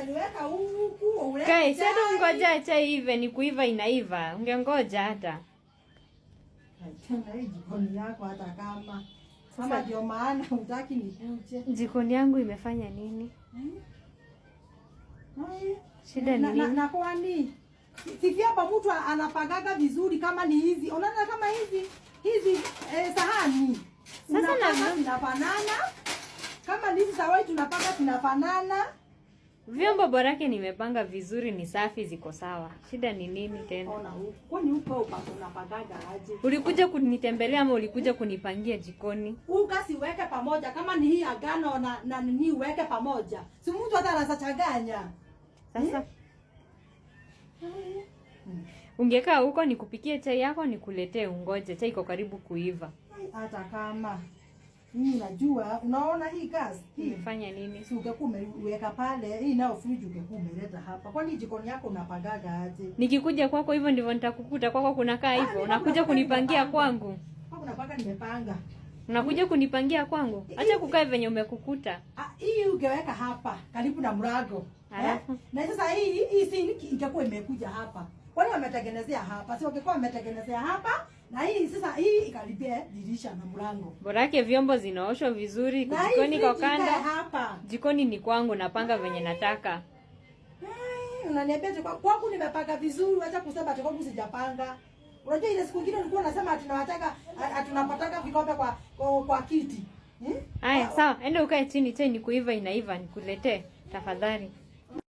Ungeniweka huku ulete Kai, si hata chai. ungoja chai ive, ni kuiva inaiva. Ungengoja hata. Tena hii jikoni yako hata kama kama ndio maana hutaki nikuje. Jikoni yangu imefanya nini? Ai. Shida ni Na, nini? na kwani si vyombo mtu anapagaga vizuri kama ni hizi, unaona kama hizi hizi sahani Sasa unapaka zinafanana, kama ni hizi za white tunapaka zinafanana. Vyombo borake nimepanga vizuri, ni safi, ziko sawa. Shida ni nini tena? Ona huku, kwani huko unapagaga aje? Ulikuja kunitembelea ama ulikuja kunipangia jikoni? Unga siweke pamoja, kama ni hii agano na nini uweke pamoja, si mtu hata anaweza Sasa ungekaa huko nikupikie chai yako nikuletee, ungoje chai iko karibu kuiva. Ai, hata kama mimi najua, unaona hii gas hii Umefanya nini? si ungekuwa umeweka pale, hii nayo fridge ungekuwa umeleta hapa. Kwani jikoni yako unapagaga aje? Nikikuja kwako hivyo ndivyo nitakukuta kwako kunakaa hivyo. Mimi Unakuja kuna kunipangia nimepanga. kwangu. Kwa unapanga nimepanga. Unakuja kunipangia kwangu. Acha kukaa venye umekukuta. Ah, hii ungeweka hapa karibu na mlango. Eh? Alafu? Na sasa hii sink ingekuwa imekuja hapa. Kwani wametengenezea hapa? Si wangekuwa wametengenezea hapa na hii sasa hii ikaribia dirisha na mlango. Borake vyombo zinaoshwa vizuri, Na hii jikoni kwa fridge ikae kando. hapa. Jikoni ni kwangu, napanga venye nataka. Ai, unaniambia ati kwangu nimepanga vizuri, acha kusema ati kwangu sijapanga. Unajua ile siku nyingine ulikuwa unasema tunawataka tunapataka vikombe kwa kiti. Hmm? Haya, sawa, enda ukae chini, chai ni kuiva inaiva, nikuletee tafadhali.